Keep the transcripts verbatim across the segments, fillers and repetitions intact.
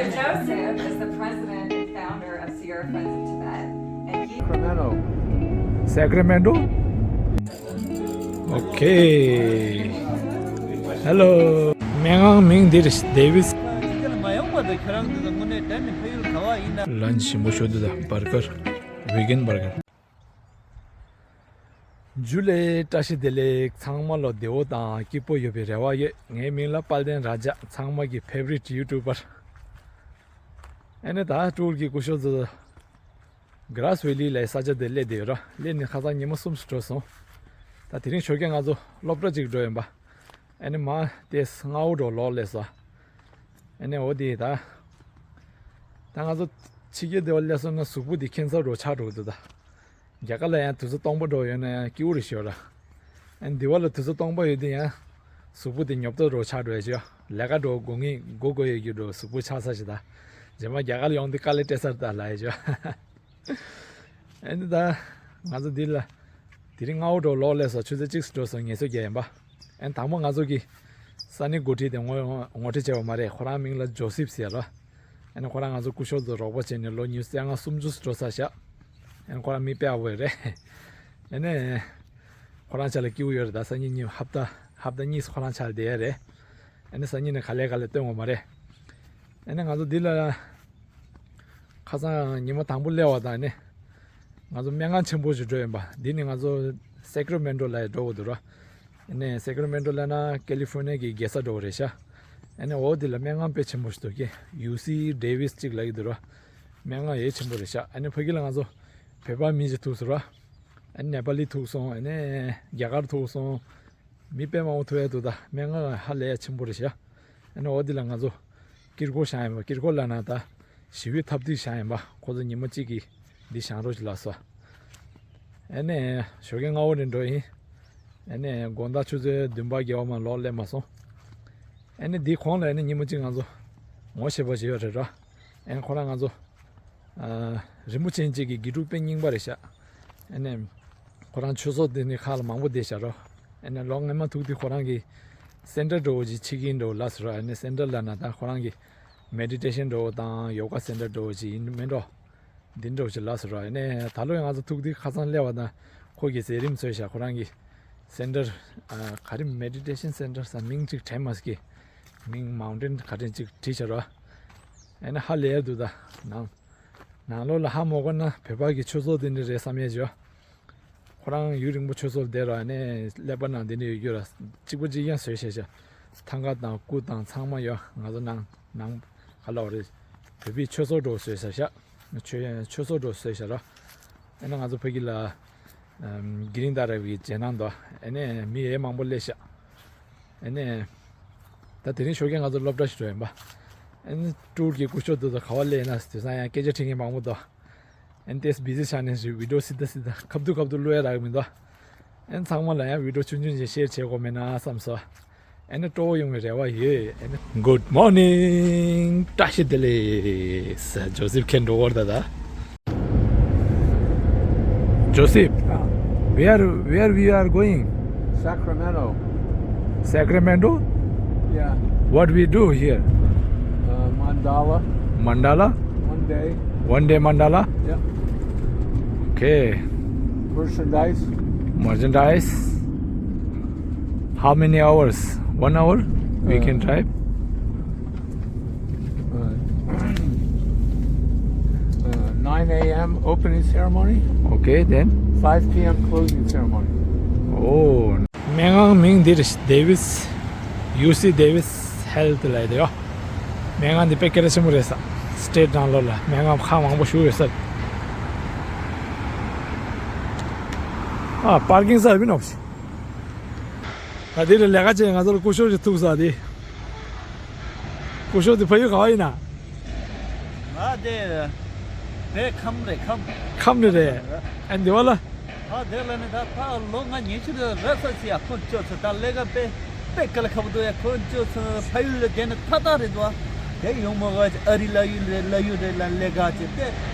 Joseph is the president and founder of Sierra Friends of Tibet, and he Sacramento. Sacramento? Okay. Hello. སྨན་ཁང་མིང་འདིར་Davis། ཁྱེད་ལ་མ་ཡོང་བ་དང་ཁྱེད་རང་འདི་ལ་དངོས་གནས་དྲན་ནས་ཕ་ཡུལ་ག་བ་ཡིན་ན། ལན་ཆེན་པོ་ཞིག་འདུག་ད། བར་གར། བྷེ་གན་བར་གར། ཇུ་ལེ། བཀྲ་ཤིས་བདེ་ལེགས། ཚང་མ་ལ་བདེ་བོ་དང་སྐྱིད་པོ་ཡོད་པའི་རེ་བ་ཡོད། ངའི་མིང་ལ་དཔལ་ལྡན་ར་ཇ། ཚང་མ་གི་ཕེ་ཝ་རིཊ་ཡུ་ཊུབ་པར། ཨ་ནི་ད་ཊུར་གྱི་སྐུ་ཞབས་ཚོ་གྷ་རཱས་ཝེ་ལི་ལ་ས་ཆ་དེ་སླེབས་བསྡད་ཡོད་ར། སླེབས་ནས་ཁ་སང་ཉི་མ་གསུམ་ཙམ་འགྲོ་སོང་། ད་དེ་རིང་ཞོགས་ཀས་ང་ཚོ་སློབ་གྲྭ་ཅིག་འགྲོ་ཡིན་པ། ཨ་ནི་མ་དེ་སྔ་པོ་འགྲོ་ལོག་སླེབས་སོང་། ཨ་ནི་འོ་དེ་ད། ད་ང་ཚོ་ཕྱི་རྒྱལ་དེ་བ་སླེབས་སོང་ན་གཟུགས་པོ་དེ་ཁྱད་མཚར་འགྲོ་ཆགས་འགྲོ་གི་འདུག་ད། རྒྱ་གར་ལ་ཡང་དུས་ཚོད་སྟོང་པ་འགྲོ་ཡོད་ན་ཡང་སྐྱིད་པོ་རེད་ཤོད་ར། ཨ་ནི་འདི་བ་ལ་དུས་ཚོད་སྟོང་པ་ཡོད་དུས་ཡང་གཟུགས་པོ་དེ་ཉོབ་ཏོ་འགྲོ་ཆགས་འགྲོ་ཡ་ཤོད། ལས་ཀ་འགྲོ་དགོས་ངེས་དགོས་དགོས་ཡོད་རྒྱུ་འགྲོ་གཟུགས་པོ་ཆགས་ས་ཞིག་ད། རྗེས་མ་རྒྱ་གར་ཡོང་དུས་དཀའ་ལས་སྤྲད་ས་རེད་ད་ལབ་ཡ་ཤོད། ཨ་ནི་ད། ང་ཚོ་འདི་ལ། དེ་རིང་སྔ་པོ་འགྲོ་ལོག་སླེབས་སོང་། ཆུ་ཚོད་གཅིག་ཙམ་འགྲོ་སོང་། ངལ་གསོ་རྒྱག་ཡིན་པ། ཨ་ནི་དང་པོ་ང་ཚོ་གི་ས་གནས་འགོ་ཁྲིད་དེ་ངོ་ངོ་སྤྲོད་བྱས་པ་མ་རེད། ཁོ་རང་མིང་ལ་ཇོ་སིབ་ཟེར་རོ། ཨ་ནི་ཁོ་རང་ང་ཚོ་སྐུ་ཞབས་ཚོ་རོགས་པ་བྱས་ནས་ལོ་ཉི་ཤུ་རྩ་ལྔ་སུམ་ཅུ་འགྲོ་ས་བཞག་ཨ་ནི་ཁོ་རང་མི་དཔེ་ཡག་པོ་རེད། ཨ་ནི། ཁོ་རང་ཆ་ལ་སྐྱིད་པོ་ཡོད་རེད། ད་སང་ཉིན་གཉིས་ཧབ་ཏ་ཧབ་ཏ་གཉིས་ཁོ་རང་ཆ་ལ་བསྡད་ཡ་རེད། ཨ་ནི་སང་ཉིན་ནས་ག་ལེ་ག་ལེ་སྟོན་དགོས་མ་རེད། ཨ་ནི་ང་ཚོ་འདི་ལ། ཁ་སང་ཉི་མ་དང་པོ་སླེབས་པ་དང་ནི། ང་ཚོ་སྨན་ཁང་ཆེན་པོ་ཞིག་འགྲོ་ཡིན་པ། འདི་ནི་ང་ཚོ་སེ་ཀ་ར་མེན་ཊོ་ལ་འགྲོ་དགོས་འདུག་ར། ཨ་ནི་སེ་ཀ་ར་མེན་ཊོ་ལ་ན་ཀེ་ལི་ཧྥོར་ནི་ཡ་གི་རྒྱལ་ས་འགྲོ་བ་རེད་ཤག་ཨ་ནི་འོ་འདི་ལ་སྨན་ཁང་དཔེ་ཆེན་པོ་ཞིག་འདུག་གི། ཡུ་སི་ཌེ་ཝིས་ཅིག་ལབ་ཀྱི་འདུག་ར། སྨན་ཁང་ཡེ་ཆེན་པོ་རེད་ཤག་ཨ་ནི་ཕ་གི་ལ་ང་ཚོ་བོད་པ་མི་ཞིག་ཐུག་སོང་ར། ཨ་ནི་ནེ་པ་ལི་ཐུག་སོང་། ཨ་ནི་རྒྱ་གར་ཐུག་སོང་། མི་དཔེ་མང་པོ་ཐུག་ཡ་འདུག་ད་སྨན་ཁང་ཧ་ལས་ཡ་ཆེན་པོ་རེད་ཤག་ཨ་ནི་འོ་འདི་ལ་ང་ཚོ་ཀིར་ཀོ་བཞེངས་ཡིན་པ། ཀིར་ཀོ་ལབ་ན་ད་ཞི་བའི་ཐབ་ཏིག་བཞེངས་ཡིན་པ། ཁོ་ཚོ་ཉི་མ་གཅིག་གི་འདི་བཞེངས་རོགས་ཞིག་ལབ་སོང་། ཨ་ནི་ཞོགས་ཀས་སྔ་པོ་ནས་འགྲོ་ཡིན། ཨ་ནི་དགོང་དག་ཆུ་ཚོད་བདུན་པ་བརྒྱད་པ་མ་ལོག་སླེབས་མ་སོང་། ཨ་ནི་འདི་གོང་ལ་ཨ་ནི་ཉི་མ་གཅིག་ང་ཚོ་ངོ་ཤེས་པ་ཞིག་ཡོད་རེད་ར། ཨ་ནི་ཁོ་རང་ང་ཚོ། ཨ། རིན་པོ་ཆེ་གཅིག་གི་དགེ་ཕྲུག་དཔེ་རྙིང་པ་རེད་ཤག་ཨ་ནི། ཁོ་རང་ཆོས་ཚོགས་དེ་ནི་ཁག་ལ་མང་པོ་བསྡད་ཤག་རོ། ཨ་ནི་ལོ་སྔོན་མ་ཐུག་དུས་ཁོ་རང་གི་སེན་ཊར་འགྲོ་བོ་ཅིག་ཕྱེ་གིན་འགྲོ་ལབ་སོང་ར། ཨ་ནི་སེན་ཊར་ལབ་ན་ད་ཁོ་རང་གི་མེ་ཌི་ཊེ་ཤན་འགྲོ་བོ་དང་ཡོ་ག་སེན་ཊར་འགྲོ་བོ་ཅིག་ཡིན་མིན་འགྲོ། འདི་འགྲོ་བོ་ཅིག་ལབ་སོང་ར། ཨ་ནི་ད་ལོ་ང་ཚོ་ཐུག་དུས་ཁ་སང་སླེབས་པ་དང་ཁོ་གི་མཛད་རིམ་བཟོས་ཤག་ཁོ་རང་གི་སེན་ཊར། ཨ། ག་རེ་མེ་ཌི་ཊེ་ཤན་སེན་ཊར་ཟེར་མིང་གཅིག་དྲན་མ་སོང་གི། མིང་མའུན་ཊེན་ག་རེ་གཅིག་བྲིས་ཤག་ར། ཨ་ནི་ཧ་ལས་ཡ་འདུག་ད་ནང་། ནང་ལོགས་ལ་ཧ་མ་གོ་ན་བོད་པ་གི་ཆོས་ཚོགས་དེ་འདྲ་རེད་བསམ་ཡས་བྱོས། ཁོ་རང་ཡུན་རིང་པོ་ཆོས་ཚོགས་བསྡད་ར། ཨ་ནི་ཀླད་པ་ནང་དེ་འདྲ་ཡོད་རྒྱུ་ར། གཅིག་པ་གཅིག་རྐྱང་བཟོས་བཞག་བཞག་ཐང་ག་དང་སྐུ་དང་ཚང་མ་ཡོད། ང་ཚོ་ནང་ནང་ག་ལབ་རེད། བོད་པའི་ཆོས་ཚོགས་འགྲོ་བཟོས་བཞག་བཞག་ཆོས་ཆོས་ཚོགས་འགྲོ་བཟོས་བཞག་ར། ཨ་ནི་ང་ཚོ་ཕ་གི་ལ་ཨམ། གི་རིང་ད་ར་བའི་རྗེས་གནང་དོ། ཨ་ནི་མི་ཡེ་མང་པོ་སླེབས་ཤག་ཨ་ནི། ད་དེ་རིང་ཞོགས་ཀས་ང་ཚོ་སློབ་གྲྭ་ཞིག་འགྲོ་ཡིན་པ། ཨ་ནི་ཊུར་གྱི་སྐུ་ཞབས་དེ་ཚོ་ག་བ་སླེབས་ན་དེང་སང་ཡང་སྐད་ཆ་དྲི་མཁན་མང་པོ་འདུག་ཨ་ནི་ཏེས་བི་ཟི་ཆགས་ནས་བི་ཌིའོ་སི་ད་སི་ད་ཁབ་ཏུ་ཁབ་ཏུ་བླུག་ཡ་རག་མི་འདུག་ཨ་ནི་ཚང་མ་ལ་ཡང་བི་ཌིའོ་ཆུང་ཆུང་ཅིག་ཤེར་བྱེད་དགོས་མེད་ན་བསམ་སོང་། ཨ་ནི་སྤྲོ་བོ་ཡོང་བའི་རེ་བ་ཡོད། ཨ་ནི། Good morning. བཀྲ་ཤིས་བདེ་ལེགས། ཇོ་སིབ་ཁྱེད་འགྲོ་བར་ད་ད། Joseph, where where we are going? Sacramento. Sacramento? Yeah. What we do here? Uh, mandala. Mandala? One day. One day mandala? Yeah. Okay. Merchandise. Merchandise. How many hours? One hour? We uh, can drive? Uh, uh, nine a.m. opening ceremony. Okay, then? five p.m. closing ceremony. Oh. སྨན་ཁང་མིང་འདིར་Davis, UC Davis Health ལབ་ཡོད། སྨན་ཁང་འདི་དཔེ་སྐད་གྲགས་ཆེན་པོ་རེད་ས། སི་ཊེཊ་ནང་ལོགས་ལ་སྨན་ཁང་ཁག་མང་པོ་ཞིག་ཡོད་ས། ཨ། པར་ཀིང་ས་ཡོད་མིན་ནོ། ད་དེ་རུ་ལས་ཀ་བྱེད་ང་ཚོ་ལ་སྐུ་ཞབས་ཅིག་ཐུག་ས་དེ། སྐུ་ཞབས་དེ་ཕ་ཡུལ་ག་བ་ཡིན་ན། ང་དེ་བོད་ཁམས་རེད་ཁམས། ཁམས་ནས་རེད། ཨ་འདི་བ་ལ། ད་དེ་ལ་ནི་ད་ཕ་ལོ་ང་ཉི་ཤུ་རེ་རེ་ས་ཅི་ཡ་ཁོ་ཅོ་ཚོ་ད་ལས་ཀ་དཔེ་དཔེ་དཀའ་ལས་ཁག་པོ་འདུག་ཡ། ཁོ་ཅོ་ཚོ་ཕ་ཡུལ་ལ་བསྡད་ན་ཐ་ཐ་རེད་འདུག་དེ་ཡོང་མ་ག་ཅི་ཨ་རི་ལ་ཡུལ་རེད་ལ་ཡུལ་རེད་ལ་ལས་ཀ་ཅི་དེ་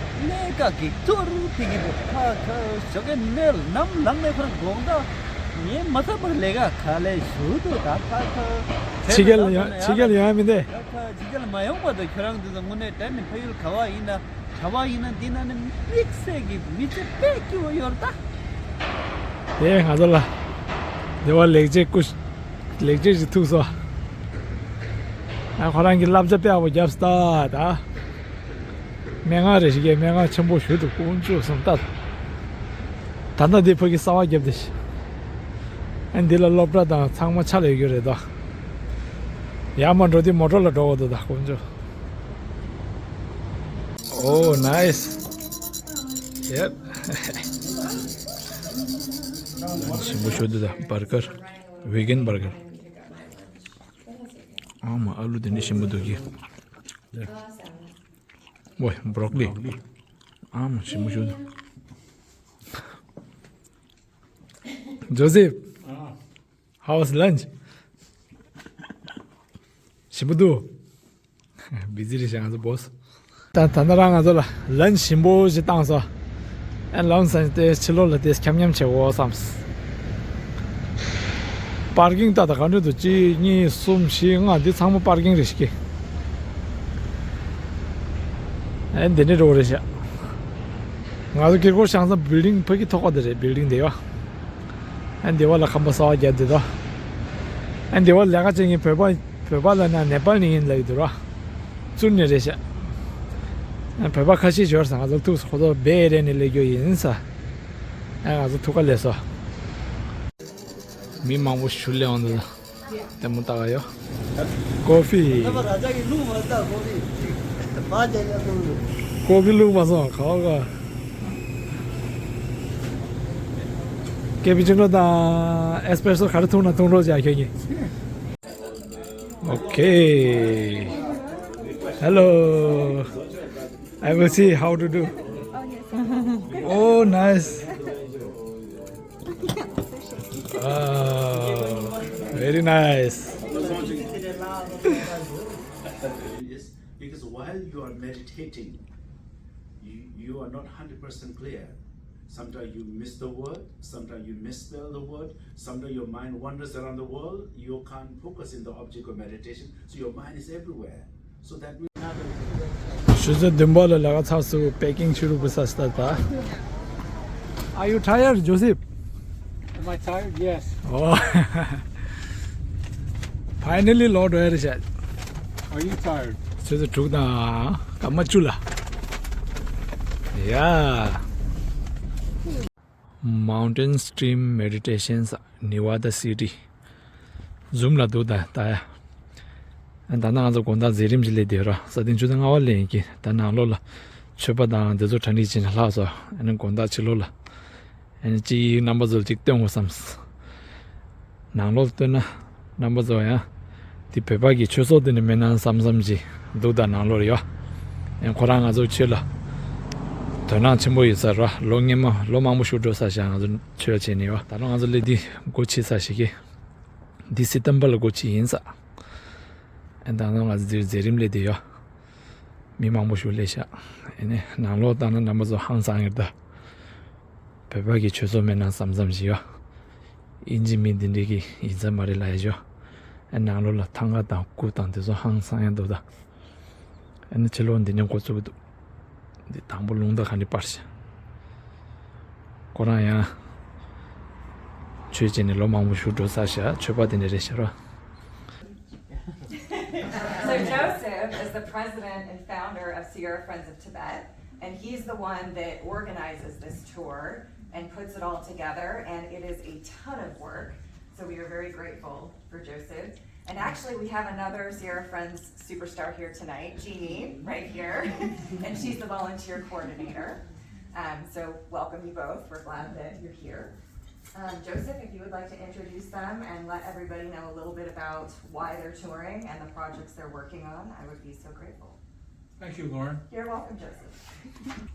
ལས་ཀ་གི་ཐུར་ཐིག་གི་འདུག་ཁ་ཁ་ཞོགས་ཀས་ནས་ནམ་ལངས་ནས་ཁོ་རང་དགོང་དག་ངས་མ་ཚད་པར་ལས་ཀ་ག་ལས་ཞུ་དུ་ད་ཁ་ཁ། ཕྱི་རྒྱལ་ལ་ཡང་ཕྱི་རྒྱལ་ལ་ཡང་མི་འདས། ཁ་ཁ་ཕྱི་རྒྱལ་མ་ཡོང་བར་དུ་ཁྱོད་རང་འདི་ཚོ་དངོས་གནས་དྲན་ནས་ཕ་ཡུལ་ག་བ་ཡིན་ན་ག་བ་ཡིན་ན་འདི་ན་ནི་དམིགས་བསལ་གྱི་མི་ཚེ་དཔེ་སྐྱིད་པོ་ཡོད་ད། དེ་ང་ཚོ་ལ་དེ་བ་ལེགས་བྱས་སྐུ་ལེགས་བྱས་ཞིག་ཐུག་སོ། ང་ཁོ་རང་གི་བསླབ་བྱ་དཔེ་ཡག་པོ་བརྒྱབ་སྟ་ད། སྨན་ཁང་རེ་ཞིག་གིས་སྨན་ཁང་ཆེན་པོ་ཞུ་འདུག་དཀོན་མཆོག་གསུམ་ལྟ། ད་ལྟ་འདི་ཕ་གི་གསར་པ་བརྒྱབ་སྟེ། ཨ་འདི་ལ་སློབ་གྲྭ་དང་ཚང་མ་ཆ་ལ་ཡོད་རྒྱུ་རེད་དོ། ཡར་མར་འགྲོ་དུས་མོ་ཊ་ལ་འགྲོ་དགོས་འདུག་ད་དཀོན་མཆོག Oh, nice. Yep. ཞིམ་པོ་ཞིག་འདུག་ད་བར་གར། བེ་གན་བར་གར། ཨ་མ་ཨ་ལུ་དེ་འདྲ་ཞིམ་པོ་འདུག་གི། ཝེ་བྷྲོ་ཀོ་ལི། ཨ་མ་ཞིམ་པོ་ཞིག་འདུག Joseph, how's lunch? ཞིམ་པོ་འདུག་བི་ཛི་རེད་ཤག་ང་ཚོ་བོ་སི། ད་ད་ནི་རང་ང་ཚོ་ལ་ལན་ཞིམ་པོ་ཞིག་བཏང་སོང་། ཨ་ལན་ཟ་ནས་དེ་ཕྱི་ལོགས་ལ་དེ་འཁྱམ་འཁྱམ་བྱེད་འོ་བསམས། པར་ཀིང་ལྟ་ད་ག་འདྲ་འདུག་གཅིག་གཉིས་གསུམ་བཞི་ལྔ་འདི་ཚང་མ་པར་ཀིང་རེད་ཤག་ཨ་འདི་ནས་འགྲོ་རེད་ཤག་ང་ཚོ་ཀིར་ཀོར་ཤང་ས་བིལ་ཌིང་ཕ་གི་ཐོག་ཁ་དེ་རེད། བིལ་ཌིང་དེ་ཡོད། ཨ་འདི་བ་ལ་ཁམས་པ་གསར་པ་བརྒྱབ་འདུག་དོ། ཨ་འདི་བ་ལས་ཀ་བྱེད་མཁན་བོད་པ་བོད་པ་ལ་ན་ནེ་པལ་ནས་ཡིན་ལབ་ཀྱི་འདུག་ར། ཙུར་ནས་རེད་ཤག་ཨ་བོད་པ་ཁ་ཤས་ཡོད་ས་ང་ཚོ་ཐུག་ཁོ་ཚོ་བེ་རེ་ནས་སླེབས་རྒྱུ་ཡིན་ས། ཨ་ང་ཚོ་ཐུག་ག་སླེབས་སོང་། མི་མང་པོ་ཞིག་སླེབས་འོང་འདུག་ལྟད་མོ་ལྟ་ག་ཡོད། ཀོ་ཕི། ཀོ་ཕི་བླུགས་མ་སོང་། ཁ་བ་ག་ཀེ་པི་ཅི་ནོ་དང་ཨེ་སི་པེ་རེ་སོ་ག་རེ་འཐུང་ན་འཐུང་རོགས་བྱ་ཁྱོད་ཀྱིས། Okay. Hello. I will see how to do. Oh, nice. Oh, very nice. Because while you are meditating, you, you are not hundred percent clear. Sometimes you miss the word, sometimes you misspell the word, sometimes your mind wanders around the world, you can't focus in the object of meditation, so your mind is everywhere. So that means ཞུ་ཚོད་བདུན་པ་ལ་ལས་ཀ་ཚར་སོང་། པེ་ཀིང་བྱེད་རུ་བུ་ས་སྟ་ད། Are you tired, Joseph? Am I tired? Yes. Oh. Finally, Lord, where is it? Are you tired? ཆུ་ཚོད་དྲུག་དང་སྐར་མ་བཅུ་ལ། Yeah. Mountain Stream Meditations, Nevada City. Zoom ལ་འདུག་ད་ད་ཡ། ད་ནང་ང་ཚོ་དགོང་དག་མཛད་རིམ་གྱི་སླེབས་བསྡད་ར། ས་སྟེང་ཆུ་ཚོད་ལྔ་པ་སླེབས་ཡིན་གྱི། ད་ནང་ལོགས་ལ་མཆོད་པ་དང་འདི་ཚོ་གྲ་སྒྲིག་བྱས་ནས་ལྷག་སོང་། ཨ་ནི་དགོང་དག་ཕྱི་ལོགས་ལ། ཨ་ནི་གཅིག་རྣམ་པ་ཚོ་ལ་གཅིག་སྟོན་དགོས་བསམས། ནང་ལོགས་སྟོན་ན་རྣམ་པ་ཚོ་ཡང་དེ་བོད་པ་གི་ཆོས་ཚོགས་དེ་ནི་མེད་ན་བསམ་བསམ་གྱི་འདུག་ད་ནང་ལོགས་ཡོད། ཨ་ཁོ་རང་ང་ཚོ་ཆོས་ལ་དོ་སྣང་ཆེན་པོ་ཡོད་ས་ར། ལོ་སྔོན་མ་ལོ་མང་པོ་ཞིག་འགྲོ་ས་ཞག་ང་ཚོ་ཆོས་བྱས་ནས་ཡོད། ད་ལོ་ང་ཚོ་སླེབས་དུས་སྒོ་ཕྱེ་ས་ཞིག་གི། འདི་སི་ཏམ་པ་ལ་སྒོ་ཕྱེ་ཡིན་ས། ཨ་ད་ནང་ང་ཚོ་འདིར་མཛད་རིམ་སླེབས་བསྡད་ཡོད། མི་མང་པོ་ཞིག་སླེབས་ཤག་ཨ་ནི་ནང་ལོགས་བཏང་ན་རྣམ་པ་ཚོ་ཧང་སང་ཡོད་ད། བོད་པ་གི་ཆོས་ཚོགས་མེད་ན་བསམ་བསམ་ཞིག་ཡོད། ཨིན་ཇི་མི་འདི་འདྲས་ཀྱི་ཡིན་ས་མ་རེད་ལབ་ཡ་ཞོ། ཨ་ནང་ལོགས་ལ་ཐང་ག་དང་སྐུ་དང་དེ་ཚོ་ཧང་སང་ཡ་འདུག་ད། ཨ་ནི་ཕྱི་ལོགས་འདི་ནས་འགོ་བཙུགས་འདུག་འདི་དང་པོ་རླུང་རྟ་ག་འདྲས་སྤར་ཤག་ཁོ་རང་ཡང་ཆོས་བྱས་ནས་ལོ་མང་པོ་ཞིག་འགྲོ་ཚར་ཤག་ཆོས་པ་དེ་འདྲས་རེད་ཤག་ར། So Joseph is the president and founder of Sierra Friends of Tibet, and he's the one that organizes this tour and puts it all together, and it is a ton of work. So we are very grateful for Joseph. And actually, we have another Sierra Friends superstar here tonight, Jeannie, right here. And she's the volunteer coordinator. Um, so welcome you both. We're glad that you're here. Um, Joseph, if you would like to introduce them and let everybody know a little bit about why they're touring and the projects they're working on, I would be so grateful. Thank you, Lauren. You're welcome, Joseph.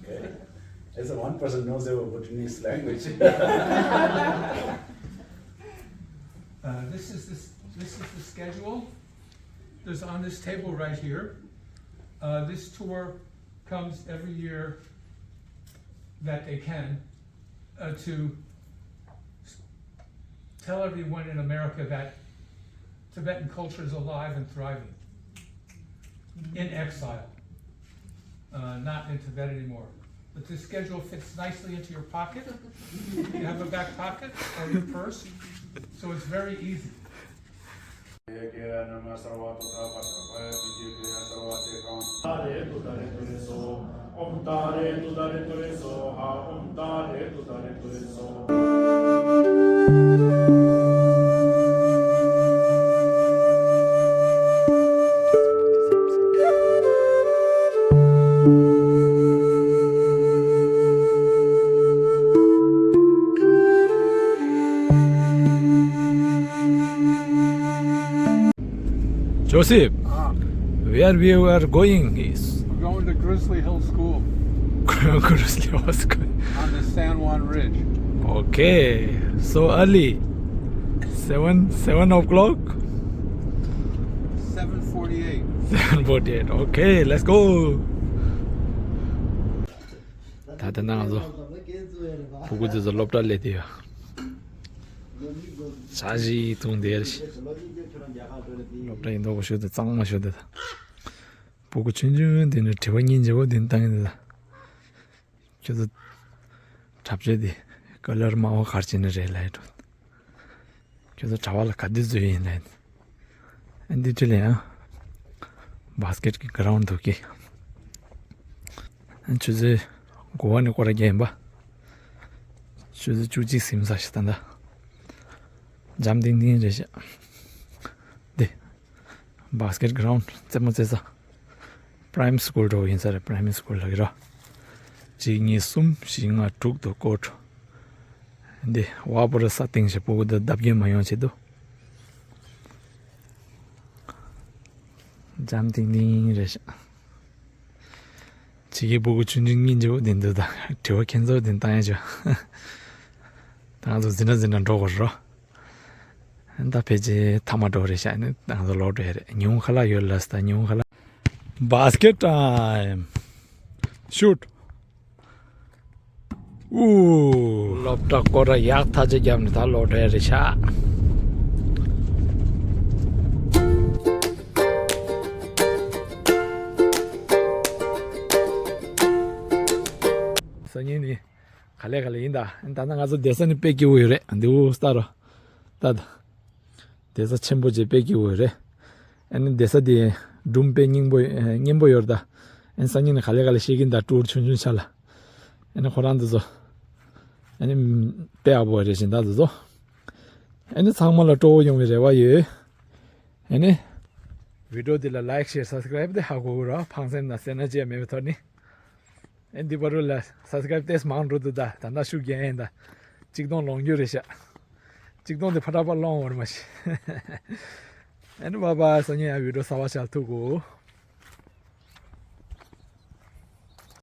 Okay. As a one person knows our Bhutanese language. Uh, this is this, this is the schedule. There's on this table right here. Uh, this tour comes every year that they can, uh, to s- tell everyone in America that Tibetan culture is alive and thriving in exile, uh, not in Tibet anymore. But this schedule fits nicely into your pocket. You have a back pocket or your purse, so it's very easy. Joseph, Ah, where we are going is we're going to Grizzly Hill School Grizzly Hill School. On the San Juan Ridge. Okay, so early. Seven, seven o'clock? Seven forty-eight. Seven forty-eight. Okay, let's go. ད་ལྟ་ན་ང་ཚོ་ཕྲུ་གུ་དེ་ཚོ་སློབ་གྲྭ་སླེབས་དེ་ཡོད། ཇ་ཞིག་འཐུང་དེ་ཡར་ཞིག་སློབ་གྲྭ་ཡིན་མདོག་པོ་ཞུ་དེ་གཙང་མ་ཞུ་དེ་ད། ཕྲུ་གུ་ཆུང་ཆུང་དེ་ནི་དྲི་བ་སྙིང་རྗེ་པོ་དེ་བཏང་གི་འདུག་ད། ཁྱོད་ཚོ་གྲྭ་ཆས་དེ་ཀ་ལར་དམར་པོ་ག་རེ་བྱས་ནས་རེད་ལབ་ཡོད་འགྲོ། ཁྱོད་ཚོ་གྲྭ་པ་ལ་ག་དུས་འཛུལ་ཡིན་ལབ་ཡོད། ཨ་འདི་འདྲ་ལ་ཡང་བྷ་སི་ཀེ་ཊི་གི་གྷི་རའུན་ཌི་འདུག་གི། ཨ་ཆུ་ཚོད་དགུ་པ་ནས་སྐོར་ར་རྒྱག་ཡིན་པ། ཆུ་ཚོད་བཅུ་གཅིག་ཟིན་ས་ཞིག་ད་ལྟ། འཇམ་ཐིང་ཐིང་རེད་ཤག་འདི། བྷ་སི་ཀེ་ཊི་གྷི་རའུན་ཌི་རྩེད་མོ་རྩེ་ས། པ་རའི་མ་རི་སི་ཀུལ་འགྲོ་ཡིན་ས་རེད། པ་རའི་མ་རི་སི་ཀུལ་ལབ་ཀྱི་རེད། གཅིག་གཉིས་གསུམ་བཞི་ལྔ་དྲུག་ཏུ་སྐོར་འགྲོ། འདི་བ་པོ་ར་ས་སྟེང་ཞིག་ཕྲུ་གུ་འདི་བརྡབ་སྐྱོན་མ་ཡོང་ཆེད་དུ། འཇམ་ཐིང་ཐིང་རེད་ཤག་ཕྱི་རྒྱལ་ཕྲུ་གུ་ཆུང་ཆུང་སྙིང་རྗེ་པོ་དེ་འདུག་ད་དྲི་བ་ཁྱེད་ཚོ་དེ་བཏང་ཡ་ཆོག་ད་ང་ཚོ་འཛིན་གྲྭ་འཛིན་གྲྭ་འགྲོ་དགོས་རེད། ད་ཕལ་ཆེར་མཐའ་མ་འགྲོ་རེད་ཤག་ནི་ང་ཚོ་ལོག་འགྲོ་ཡ་རེད། ཉི་ཧོང་ཁ་ལག་ཡོད་ལབ་སོང་། ད་ཉི་ཧོང་ཁ་ལག Basket time. Shoot. ཨུ། སློབ་གྲྭ་སྐོར་ར་ཡག་ཐག་ཆོད་བརྒྱབ་ནས་ད་ལོག་འགྲོ་ཡ་རེད་ཤག་སང་ཉིན་ནི་ག་ལེ་ག་ལེ་ཡིན་ད། ད་ནི་ང་ཚོ་བསྡད་ས་ནི་དཔེ་སྐྱིད་པོ་ཡོད་རེད། འདི་འུ་ལྟ་རོ། ལྟ་ད། བསྡད་ས་ཆེན་པོ་བྱས་དཔེ་སྐྱིད་པོ་ཡོད་རེད། ཨ་ནི་བསྡད་ས་དེ་སྒྲུང་དཔེ་སྙིང་པོ་སྙན་པོ་ཡོད་རེད་ད། ཨ་ནི་སང་ཉིན་ནི་ག་ལེ་ག་ལེ་བཤད་ཀྱིན་ད་ཊུར་ཆུང་ཆུང་ཆ་ལ། ཨ་ནི་ཁོ་རང་འདི་ཚོ། ཨ་ནི་དཔེ་ཡག་པོ་རེད་བཞིན་ད་འདི་ཚོ། ཨ་ནི་ཚང་མ་ལ་སྤྲོ་བོ་ཡོང་བའི་རེ་བ་ཡོད། ཨ་ནི་བི་ཌི་ཡོ་འདི་ལ་ལའིཀ་ཤེར་སབ་སི་ཀ་རའིབ་དེ་ཧ་གོ་གི་རོགས། ཕངས་སེམས་དང་སེར་སྣ་ཅི་ཡང་མེད་པའི་ཐོག་ནས། ཨེ་འདི་བར་དུ་ལ་སབ་སི་ཀ་རའིབ་ཏོག་ཙམ་མང་འགྲོ་འདུག་ད། ད་ལྟ་ཤུགས་རྒྱག་ཡིན་ད། གཅིག་སྟོང་ལོངས་རྒྱུ་རེད་ཤག་གཅིག་སྟོང་དེ་ཕར་ཕར་ལོངས་འོར་མ་ཤི། ཨེ་ནི་བ་བ་སང་ཉིན་ཡང་བི་ཌི་ཡོ་གསར་པ་ཞིག་ལ་ཐུག་གོ།